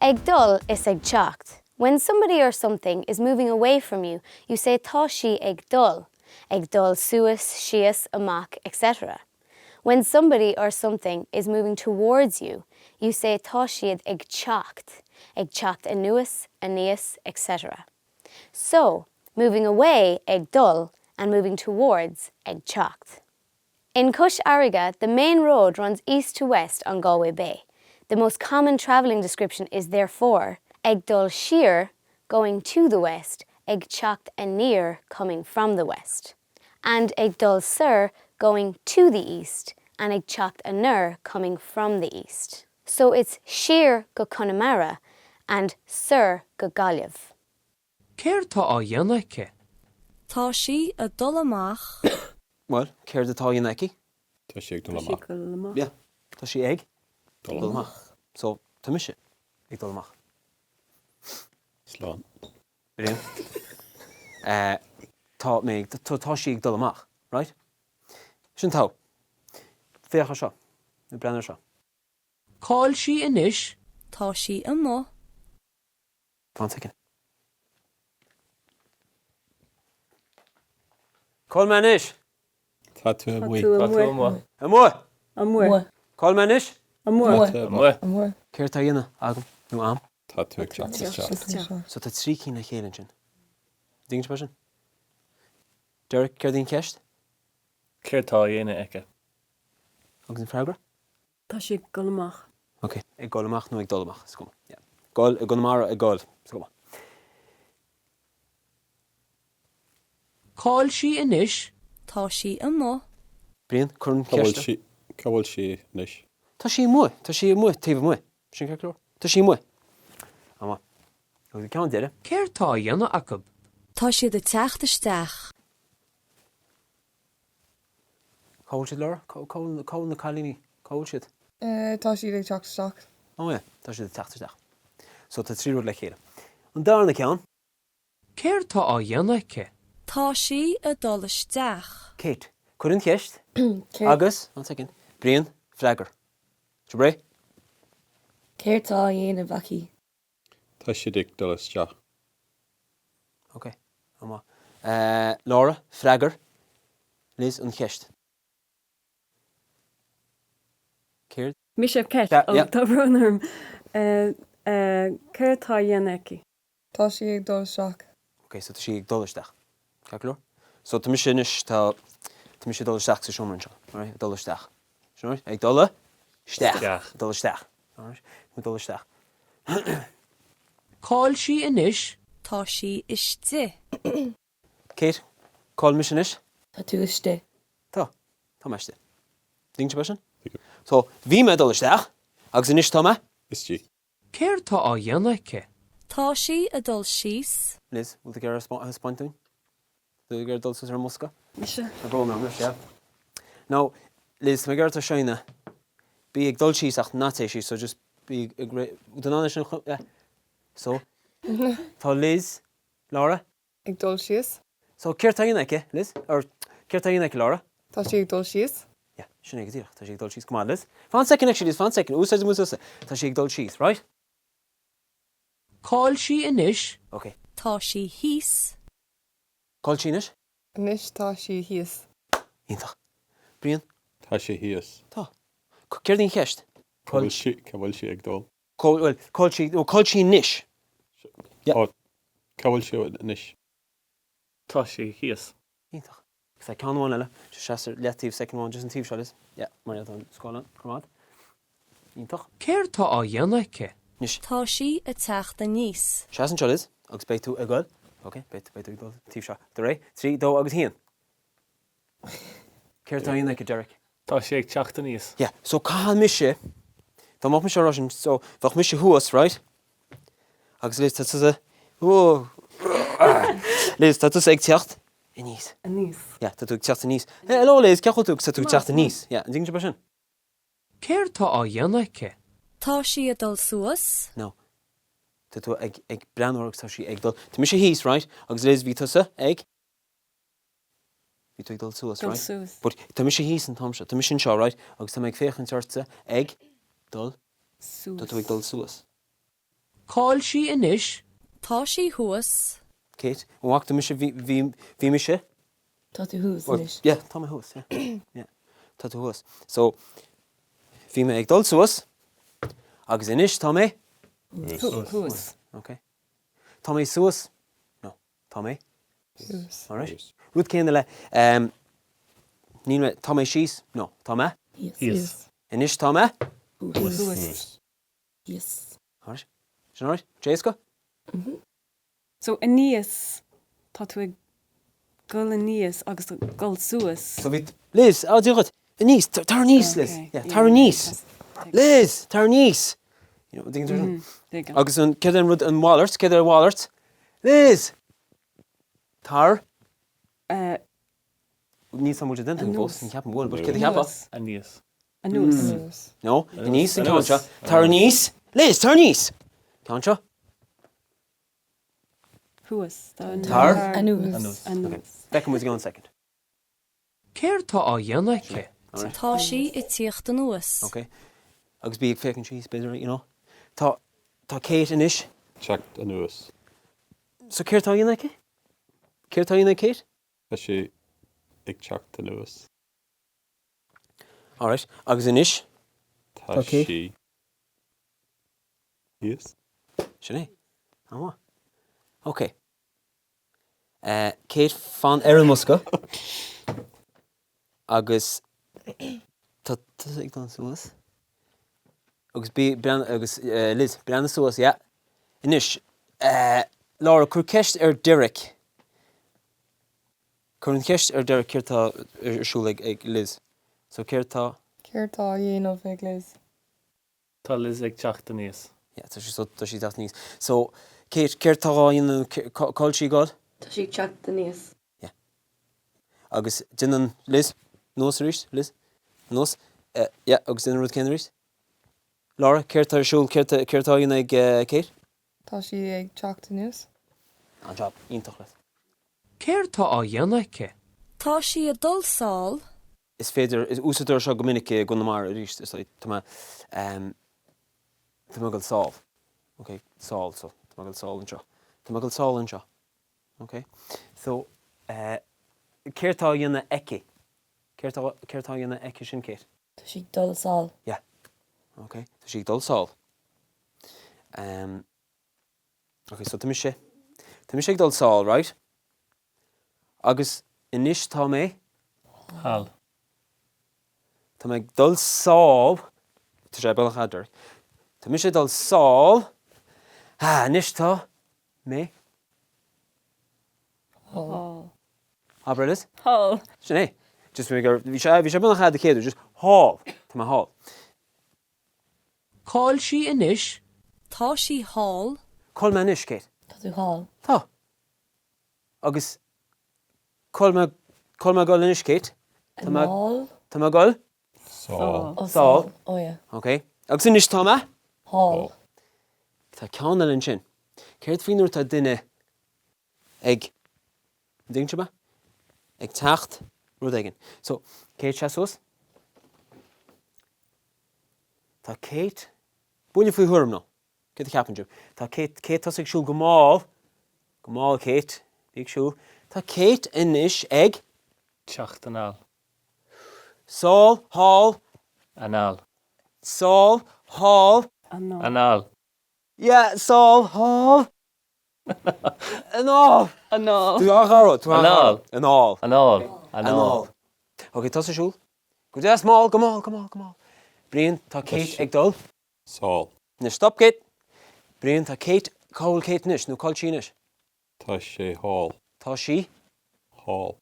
Ag dul is ag teacht. When somebody or something is moving away from you, you say tá sí ag dul, ag dul suas, síos, amach, etc. When somebody or something is moving towards you, you say tá siad ag teacht, ag teacht anuas, aníos, etc. So, moving away ag dul and moving towards ag teacht. In Cois Fharraige, the main road runs east to west on Galway Bay. The most common travelling description is therefore ag dul siar, going to the west, ag teacht aniar, coming from the west, and ag dul soir, going to the east, and ag teacht anoir, coming from the east. So it's siar go Conamara and soir go Gaillimh. Céard tá á dhéanamh aici? Tá sí ag dul amach. Bhuel, céard atá á dhéanamh aici? Tá sí ag dul amach. Yeah. Tá sí ag dul amach. So, tá mise ag dul amach. Slán. Brilliant. Tá mé ag, tá sí ag dul amach, right? Sin togha. Féach ar seo. Nó breathnaigh ar seo. Cá bhfuil sí anois? Tá sí amuigh. Fan soicind. Cá bhfuil mé anois? Tá tú amuigh. Tá tú amuigh. Amuigh! Amuigh. Cá bhfuil mé anois? Amuigh. Tá tú amuigh. Amuigh. Céard tá á dhéanamh agam nó a'm? Tá tú ag teacht isteach. So tá trí cinn le chéile ansin. Dtuigeann sibh é sin? Derek, céard í an cheist? Céard tá á dhéanamh aici? Agus an freagra? Tá sí ag dul amach. Ok, ag dul amach nó ag dul amach, is cuma. Yeah. Gol, i gConamara ag gol, is cuma. Cá bhfuil sí anois? Tá sí amuigh. Brian, cuir an cheist. Cá bhfuil sí anois? Tá sí amuigh, tá sí amuigh, taobh amuigh. Sin ceart go leor? Tá sí amuigh. An-mhaith. Agus an ceann deiridh. Céard tá á dhéanamh acu? Tá siad ag teacht isteach. Cá bhfuil siad, Laura? Cá bhfuil na cailíní? Cá bhfuil siad? Tá siad ag teacht isteach. Oh yeah, tá siad ag teacht isteach. So tá trí rud le chéile. An darna ceann. Céard tá á dhéanamh aici? Tá sí ag dul isteach. Kate, cuir an cheist agus, one second, Brian, freagair. Sibh réidh? Céard tá á dhéanamh aici? Tá siad ag dul isteach. Ok, an-mhaith. Laura, freagair. Liz, an cheist. Céard? Mise Kate. Ó, tá brón orm. Céard tá á dhéanamh aici? Tá sí ag dul isteach. Ok, so tá sí ag dul isteach. Ceart go leor? So tá mise anois, tá, tá mise ag dul isteach sa seomra anseo, alright? Ag dul isteach. Sin alright? Ag dul isteach. Isteach. Ag dul isteach. Alright? Ag dul isteach. Cá bhfuil sí anois? Tá sí istigh. Kate, cá bhfuil mise anois? Tá tú istigh. Tá. Tá mé istigh. Tuigeann sibh é sin? So, bhí mé ag dul isteach agus anois tá mé. Istigh. Céard tá á dhéanamh aici? Tá sí ag dul síos. Liz, bhfuil tú ag iarraidh a thaispeáint dúinn? Tú ag iarraidh dul suas ar an mbosca? Mise. Tá brón orm, sea. Now, Liz, tá mé ag iarraidh tú a sheinneadh. Bí ag dul síos ach ná téigh síos, so just bí ag rith. Bhfuil tú in ann é sin a yeah. So, tá Liz, Laura? Ag dul síos. So, céard tá á dhéanamh aici, Liz? Or, céard tá á dhéanamh aici, Laura? Tá sí ag dul síos. Yeah, sin é go díreach. Tá sí ag dul síos. Go maith, Liz. Fan soicind, actually, Liz, fan soicind. Úsáid an tusa. Tá sí ag dul síos, right? Cá bhfuil sí anois? Ok. Tá sí thíos. Cá bhfuil sí anois? Anois tá sí thíos. Iontach. Brian? Tá sí thíos. Tá. Céard í an cheist? Cá bhfuil sí, cá bhfuil sí ag dul? Cá bhfuil, cá bhfuil sí, nó cá bhfuil sí anois? Yeah. Cá bhfuil sí anois? Tá sí thíos. Iontach. Agus tá ceann amháin eile. Just seas ar leataobh soicind amháin, just an taobh seo, Liz. Yeah, mar tá an scáileán chomh maith. Iontach. Céard tá á dhéanamh aici? Anois. Tá sí ag teacht aníos. Seas anseo, Liz, agus beidh tú ag goil. Ok, beidh, beidh tú ag dul an taobh seo. Tú réidh? 3, 2 agus 1. Céard tá á dhéanamh aici, Derek? Tá sí ag teacht aníos. Yeah, so caithfidh mise, dá mbeadh mise á rá sin, so bheadh mise thuas, right? Agus Liz, tá tusa, oh, Liz, tá tusa ag teacht aníos. Aníos. Yeah, tá tú ag teacht aníos. Hey, hello Liz, cén chaoi a bhfuil tú? Agus tá tú ag teacht aníos. Yeah, an dtuigeann sibh é sin? Céard tá á dhéanamh aici? Tá sí ag dul suas. No. Tá tú ag, ag breathnú agus tá sí ag dul, tá mise thíos, right? Agus Liz, bhí tusa ag? Bhí tú ag dul suas, Dul right? suas. But tá mise thíos an t-am seo, tá mise anseo, right? Agus tá mé ag féachaint ortsa ag dul, Suas. tá tú ag dul suas. Cá'il sí anois? Tá sí thuas. Kate, An bhfaca tú mise, bhí, bhí, bhí mise? Tá tú thuas anois. Yeah, tá mé thuas, yeah. Yeah, tá tú thuas. So, bhí mé ag dul suas agus anois tá mé? Thuas. Ok. Tá mé suas? No. Tá mé? Thuas. Alright. Rud céanna le, um, níl mé, tá mé síos? No. Tá mé? Thíos. Anois tá mé? Thuas. Thuas. Thíos. Alright. Sin alright? Éasca? So aníos, tá tú ag dul aníos agus ag dul suas. So bhí, Liz, á Dia dhuit, aníos, tar aníos Liz, yeah, tar aníos, Liz, tar aníos. You know, dtuigeann tú sin? Tuigim. Agus an, céard é an rud, an mhalairt, céard é an mhalairt? Liz! Tar. Eh. Níl a fhios agam an bhfuil sé déanta agam fós, ní cheapaim go bhfuil, but céard a cheapfá? Aníos. Anuas. Anuas. No, aníos an ceann seo. Tar aníos! Liz, tar aníos! Ceann seo. Thuas. Tar. Anuas. Anuas. Feicfidh muid i gceann soicind. Céard tá á dhéanamh aici? Tá sí ag tíocht anuas. Ok. Agus bí ag féachaint síos, b'fhéidir, you know. Tá, tá Kate anois. Teacht anuas. So céard tá á dhéanamh aici? Céard tá á dhéanamh ag Kate? Tá sí ag teacht anuas. Alright. Agus anois? Tá sí thíos. Sin é. An-mhaith. Ok. Kate, fan ar an mbosca. Agus tá tusa ag dul suas. Agus bí, breathnaigh, agus Liz, breathnaigh suas, yeah. Anois, Laura, cuir ceist ar Derek. Cuir an cheist ar Derek céard tá ar siúl ag Liz. So céard tá. Céard tá á dhéanamh ag Liz? Tá Liz ag teacht aníos. Yeah, tá sí, so tá sí ag teacht aníos. So, Kate, céard tá á dhéanamh, cá bhfuil sí ag dul? Tá sí ag teacht aníos. Yeah. Agus déanann Liz anuas arís, Liz, anuas. Yeah, agus déan an rud céanna arís. Laura, céard tá ar siúl, céard tá, céard tá á dhéanamh ag Kate? Tá sí ag teacht anuas. An-job, iontach Liz. Céard tá á dhéanamh aici? Tá sí ag dul sall. Is féidir, úsáidtear seo go minic i gConamara arís, is like, tá mé, ehm, tá mé ag dul sall. Ok, sall, so, tá mé ag dul sall anseo. Tá mé ag dul sall anseo. Ok, so, eh, céard tá á dhéanamh aici? Céard tá, céard tá á dhéanamh aici sin, Kate? Tá sí ag dul sall. Yeah. Ok, tá sí ag dul sall. Ehm, ok, so tá mise, tá mise ag dul sall, right? Agus anois tá mé. Thall. Tá mé ag dul sall, tá sé bealach eadar. Tá mise ag dul sall, ah, anois tá mé. Thall. Abair Liz? Thall. Sin é. Just bhí sé, bhí sé bealach eadar céad, just thall. Tá mé thall. Cá'il sí anois? Tá sí thall. Cá'il mé anois, Kate? Tá tú thall. Tá. Agus cá'il mé, cá'il mé ag dul anois, Kate? Tá mé, Anall. tá mé ag dul? Sall. Ó, Sall. sall. Ó, yeah. Ok. Agus anois tá mé? Thall. Tá ceann eile ansin. Céard faoi nuair atá duine ag, an dtuigeann sibh mé? Ag teacht rud éigin. So, Kate, seas suas. Tá Kate, buaile faoi thuairim nó? Céard a cheapann sibh? Tá Kate, Kate tosaithe ag siúl go mall, go mall Kate, bí ag siúl. Tá Kate anois ag. Teacht anall. Sall, thall. Anall. Sall, thall. Anall. Anall. Yeah, sall, thall. Anall. Anall. Tú an-gharbh, tú an-gharbh. Anall. Anall. Anall. Anall. Anall. Ok, tosaigh ag siúl. Go deas mall, go mall, go mall, go mall. Brian, tá Kate ag dul. Sall. Anois, stop Kate! Brian, tá Kate, cá bhfuil Kate anois, nó cá bhfuil sí anois? Tá sé thall. Tá sí? Thall.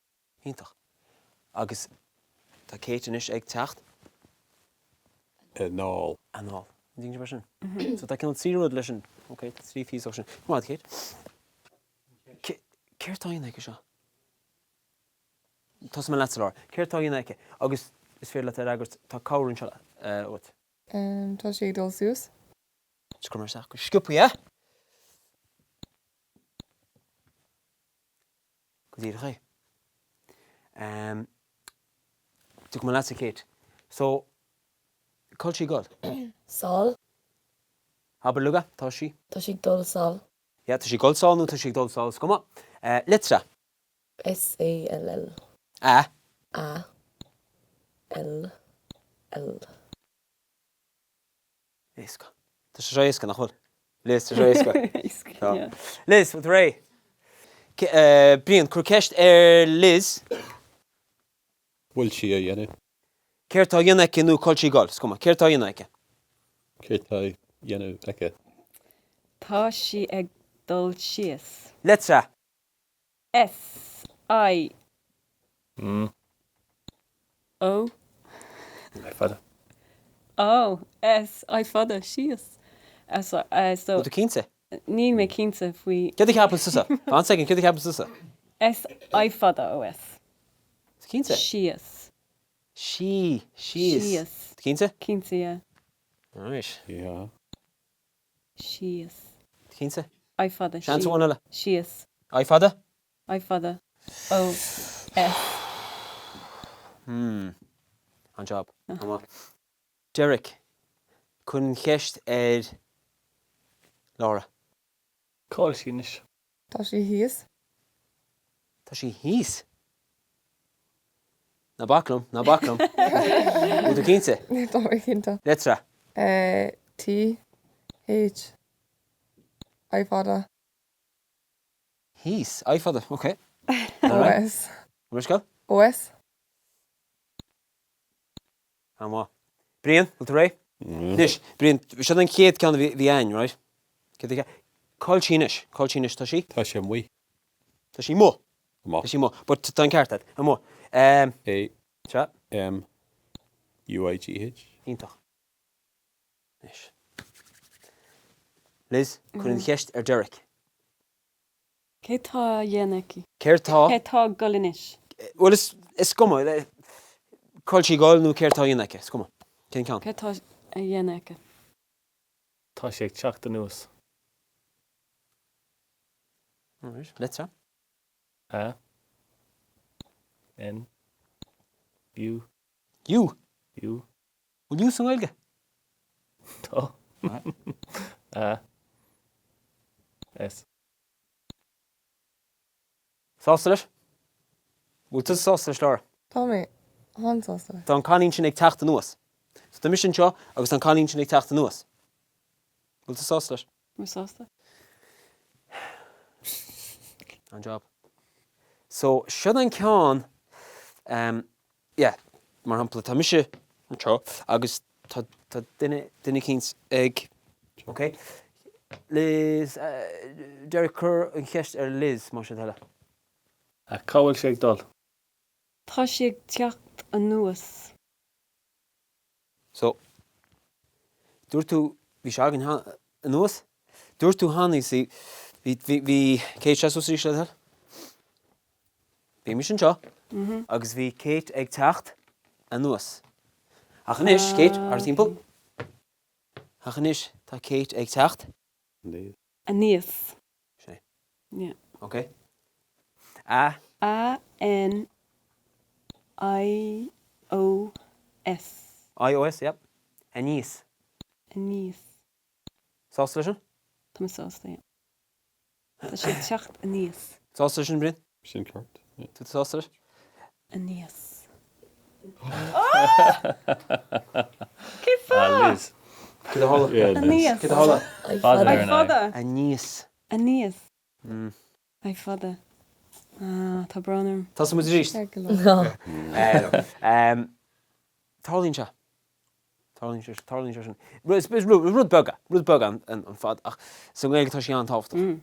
Iontach. Agus tá Kate anois ag teacht? Anall. Anall. An dtuigeann sibh é sin? So tá cineál trí rud leis an, ok, tá trí phíosa sin. Go maith, Kate. Céard tá á dhéanamh aici seo? Tosóidh mé leatsa, Laura. Céard tá á dhéanamh aici? Agus is féidir leat a fhreagairt, tá cabhair anseo uait. Tá sí ag dul suas. Just cuir mé isteach go sciobtha é. Go díreach é. Tiocfaidh mé leatsa, Kate. So, cá bhfuil sí ag dul? Sall. Abair liom é, tá sí. Tá sí ag dul sall. Yeah, tá sí ag dul sall nó tá sí ag dul sall, is cuma. Litreach. S A L L. A. A. L. L. Éasca. Tá sé seo éasca, nach bhfuil? Liz, tá sé éasca. Éasca, Tá. yeah. Liz, bhfuil tú réidh? Brian, cuir ceist ar Liz. Bhfuil sí a dhéanamh? Céard tá á dhéanamh aici nó cá bhfuil sí ag dul? Is cuma. Céard tá á dhéanamh aici? Céard tá á dhéanamh aici? Tá sí ag dul síos. Litreach. S, I. O. I fada. O, S, I fada, síos. S, I, so. Bhfuil tú cinnte? Níl mé cinnte faoi. Céard a cheapann tusa? Fan second, céard a cheapann tusa? S, I fada, O, S. Tú cinnte? Síos. Sí, síos. Síos. Tú cinnte? Cinnte, yeah. Alright. Yeah. Síos. Tú cinnte? I fada. Seans amháin eile. Síos. I fada? I fada. O, S. Hmm. An-job. An-mhaith. Derek, cuir an cheist ar Laura. Cá bhfuil sí anois? Tá sí thíos. Tá sí thíos? Ná bac liom, ná bac liom. Bhfuil tú cinnte? Tá mé cinnte. Litreach. T, H, I fada. Thíos, I fada, ok. O S. An bhfuil scéal? O S. An-mhaith. Brian, bhfuil tú réidh? Anois, Brian, seo an chéad ceann a bhí againn, right? Céard a Cá bhfuil sí anois? Cá bhfuil sí anois? Tá sí? Tá sí amuigh. Tá sí amuigh. Amuigh. Tá sí amuigh. But tá an ceart agat. Amuigh. Um, A. Sea. M. U I G H. Iontach. Anois. Liz, cuir an cheist ar Derek. Cé tá á dhéanamh aici? Céard tá? Cé tá ag dul anois? Bhuel, is, is cuma. Cá bhfuil sí ag dul nó céard tá á dhéanamh aici? Is cuma. Cén ceann? Cé tá á dhéanamh aici? Tá sí ag teacht anuas. Alright, litreach. A. N. U. U? U. Bhfuil U sa nGaeilge? Tá. A. S. Sásta leis? Bhfuil tusa sásta leis, Laura? Tá mé an-sásta leis. Tá an cailín sin ag teacht anuas. So tá mise anseo agus tá an cailín sin ag teacht anuas. Bhfuil tú sásta leis? Tá mé sásta. An-job. So, seo an ceann, um, yeah, mar shampla, tá mise anseo agus tá, tá duine, duine eicínt ag, ok, Liz, uh, Derek, cuir an cheist ar Liz, más é do thoil é. Cá bhfuil sí ag dul? Tá sí ag teacht anuas. So, dúirt tú, bhí sé againn cheana, anuas? Dúirt tú cheana, you see, bhí, bhí, bhí, Kate, seas suas arís le do thoil. Bhí mise anseo agus bhí Kate ag teacht anuas. Ach anois, Kate, thar timpeall. Ach anois, tá Kate ag teacht. Aníos. Aníos. Sin é. Yeah. Ok. A. A N I O S. I O S, yep. Aníos. Aníos. Sásta leis sin? Tá mé sásta, yeah. Tá sé ag teacht aníos. Sásta leis sin, Brian? Sin ceart, yeah. Tá tú sásta leis? Aníos. Cé fáth? Liz. Cé do tharla? Aníos. Cé do tharla? Fada ar an fada. Aníos. Aníos. I fada. Ah, tá brón orm. Tosóidh muid arís. Tarlaíonn sé. Tarlaíonn sé, tarlaíonn sé sin. Is rud beag é, rud beag an fada ach sa nGaeilge tá sé an-tábhachtach.